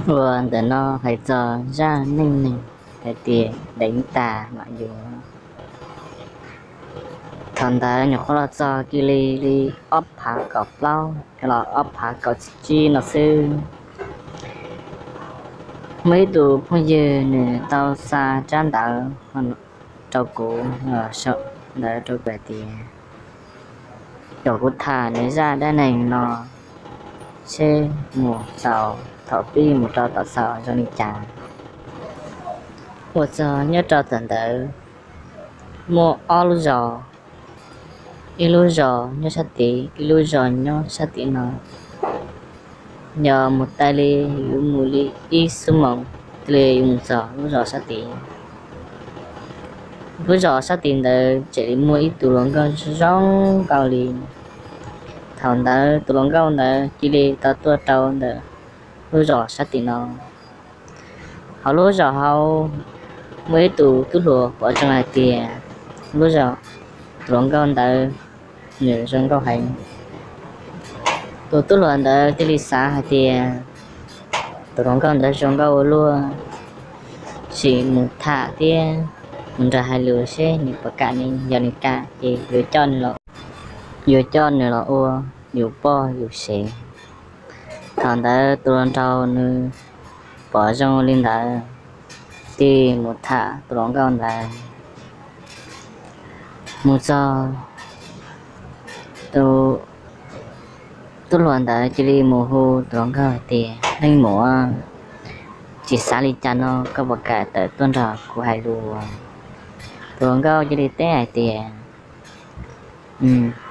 Uas ntawm no hais txog zaj neej neeg hais tias deev tas mam yuav. Thaum ntawd nyuam qhuav los txog kiag li li ob phav kaum plaub los ob phav kaum tsib no xwb, muaj ib tug phooj ywg nws tau xa tsab ntawv rau kuv, ntawv rau kuv hais tias kom kuv tham nws zaj dab neeg no seb mus xaus thaum pib mus rau tom xaus zoo li cas. Ua txog nyob rau thaum ntawd muaj ob lub zos, ib lub zos nyob sab tid, ib lub zos nyob sab tim no. Yog mus taw li yuav mus li ib xuab moos thiaj li yuav mus txog lub zos sab tid. Lub zos sab tid ntawd tseem li muaj ib tug hluas nkauj zoo nkauj li. Thaum ntawd tus hluas nkauj ntawd cia li tau tuaj rau ntawm lub zos sab tim no. Hauv lub zos hauv muaj ib tug tub hluas pom zoo hais tias lub zos, tus hluas nkauj ntawd nws zoo nkauj heev. Tus tub hluas ntawd thiaj li xav hais tias tus hluas nkauj ntawd zoo nkauj ua luaj, sim mus tham thiab mus nrog hais lus seb nws puas kam nws, yog nws kam ces yuav coj nws los ua yus poj yus sev. Thaum ntawd tus hluas nraug nws pom zoo li ntawd, thiaj mus tham tus hluas nkauj ntawd. Mus txog, tus tub hluas ntawd cia li mus hu tus hluas nkauj hais tias, Leej muam, tsis xav li cas no koj puas kam tawm tuaj nrog kuv hais lus? Tus hluas nkauj cia li teb hais tias,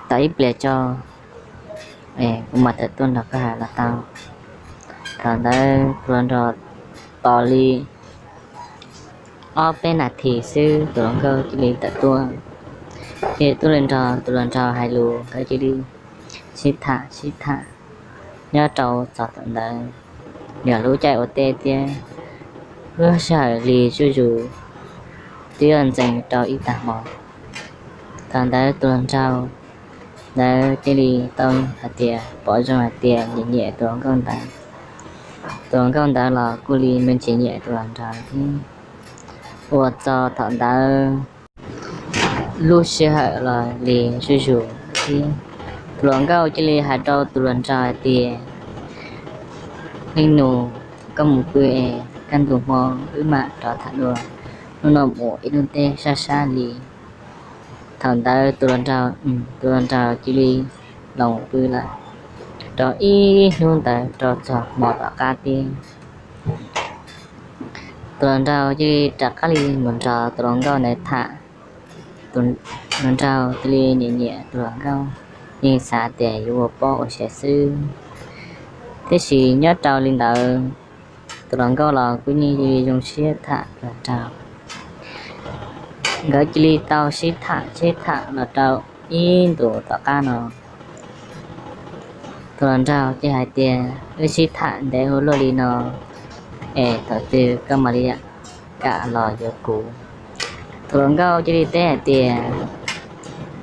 Tos ib pliag tso, kuv mam tawm tuaj nrog koj hais los tau. Thaum ntawd tus hluas nraug tos li ob peb nas this xwb tus hluas nkauj cia li tawm tuaj. Ces tuaj li nrog tus hluas nraug hais lus, nkawd cia li sib tham sib tham nyob rau txog thaum ntawd, yog lub caij ua teb thiab, lub sij hawm li zuj zus, twb yog ntxeev rau ib tag hmo. Thaum ntawd tus hluas nraug ntawd cia li tau hais tias pom zoo hais tias nyiam nyiam tus hluas nkauj ntawd. Tus hluas nkauj ntawd los kuj li me ntsis nyiam tus hluas nraug thiab. Ua txog thaum ntawd lub sij hawm los li zuj zus thiab, tus hluas nkauj cia li hais rau tus hluas nraug hais tias, Leej nus, koj mus pw es kaj ntug hmo wb mam rov tham dua, hnub no mus ib hnub teb sab sab li. Thaum ntawd tus hluas nraug, tus hluas nraug cia li los pw lawm. Rau ib hnub ntawd rau txog hmo tom qab tib, tus hluas nraug cia li rov qab li mus nrog tus hluas nkauj ntawd tham. Tus hluas nraug cia li nyiam nyiam tus hluas nkauj, yeej xav tias yuav ua poj ua sev xwb. Tiam sis nyob rau li ntawd, tus hluas nkauj los kuj yeej zoo siab tham tus hluas nraug. Nkawd cia li tau sib tham sib tham los rau ib ntus tom qab no, tus hluas nraug cia hais tias, Wb sib tham ntev ua luaj li no es thaum twg koj mam li kam los yuav kuv? Tus hluas nkauj cia li teb hais tias,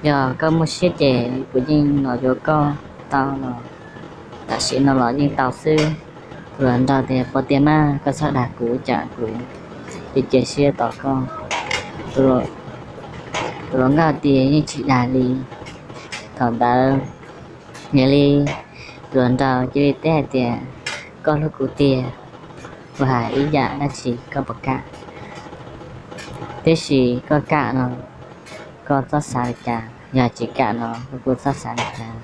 Yog koj muaj siab ces kuv yeej los yuav koj tau los, tam sim no los yeej tau xwb. Tus hluas nraug tias, Puas tiag mas, koj txhob dag kuv, tsam kuv cia cia siab tos koj. Tus hluas nkauj tias, Yeej tsis dag li. Thaum ntawd, yog li tus hluas nraug cia li teb hais tias, Koj hlub kuv tiag, kuv hais ib yam dab tsi koj puas kam? Tiam sis koj kam no koj txhob xav li cas, yog tsis kam no koj kuj txhob xav li cas.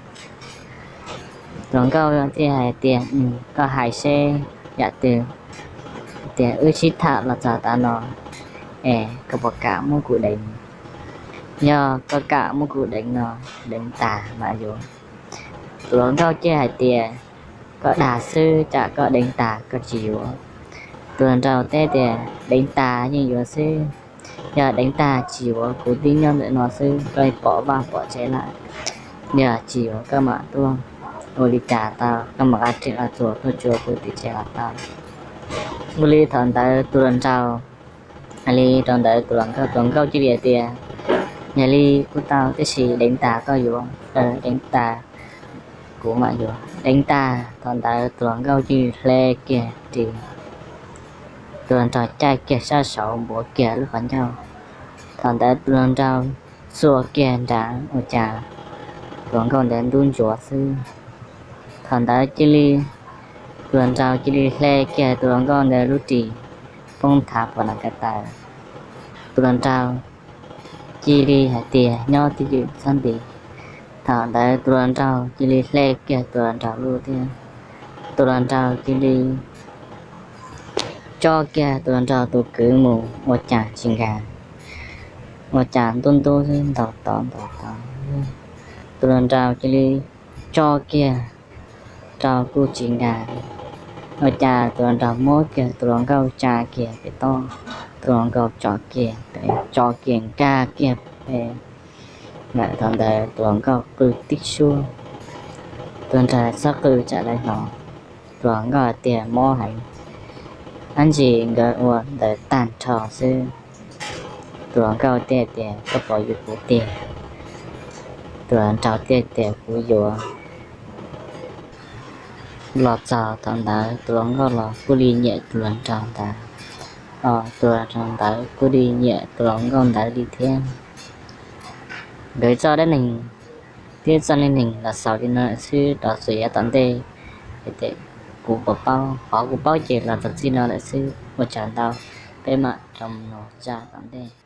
Tus hluas nkauj thiaj hais tias, Koj hais seb yam twg, tias wb sib tham los txog tav no es koj puas kam muab kuv deev? Yog koj kam muab kuv deev no, deev tas mam yuav. Tus hluas nkauj thiaj hais tias, Koj dag xwb, tsam koj deev tas koj tsis yuav. Tus hluas nraug teb tias, Deev tas yeej yuav xwb, yog deev tas tsis yuav, kuv twb nyob ntawm no xwb, koj pom vaj pom tsev lawm. Yog tsis yuav koj mam tuaj, ua li cas tau, koj mam nqa riam los txuas tuaj tsuas kuv tim tsev los tau. Ua li thaum ntawd tus hluas nraug hais li rau ntawd tus hluas nkauj, tus hluas nkauj cia li hais tias, Yog li kuj tau, tiam sis deev tas koj yuav, deev tas kuv mam yuav. Deev tas, thaum ntawd tus hluas nkauj cia li hle kiag ris Tus hluas nraug caij kiag sab saud npuav kiag lub qhov ncauj. Thaum ntawd tus hluas nraug txua kiag nrad ua cas tus hluas nkauj ntawd ntub ntsuav xwb. Thaum ntawd cia li, tus hluas nraug cia li hle kiag tus hluas nkauj ntawd lub ris poob nthav pom na ka taw. Tus hluas nraug cia li hais tias nyob twj ywm txhob nti. Thaum ntawd tus hluas nraug cia li hle kiag tus hluas nraug lub thiab. Tus hluas nraug cia li tso kiag tus hluas nraug tus kwv mus ua cas tsis nkag, ua cas ntub ntub xwb ntaus tod ntaus tod. Tus hluas nraug cia li tso kiag rau kuj tsis nkag. Ua cas tus hluas nraug muab kiag tus hluas nkauj tsa kiag pem toj, tus hluas nkauj tso kiag pem, tso kiag nkag kiag pem. Thaum ntawd tus hluas nkauj qw tib suab, tus hluas nraug txhob qw tsam lawv hnov. Tus hluas nkauj hais tias mob heev, dab tsi nkawd ua ntawd tag nrho xwb. Tus hluas nkauj thiaj tias koj puas yuav kuv tiag? Tus hluas nraug thiaj tias kuv yuav. Los txog thaum ntawd tus hluas nkauj los kuj li nyiam tus hluas nraug ntawd, tus hluas nraug ntawd kuj li nyiam tus hluas nkauj ntawd li thiab. Nkawd txoj dab neeg thiab txoj neej neeg los xaus li no lawm xwb, rov txuas yav tom ntej, kuv puas paub, qhov kuv paub ces los txog txij no lawm xwb, ua tsaug ntau, peb mam rov mus zaj tom ntej.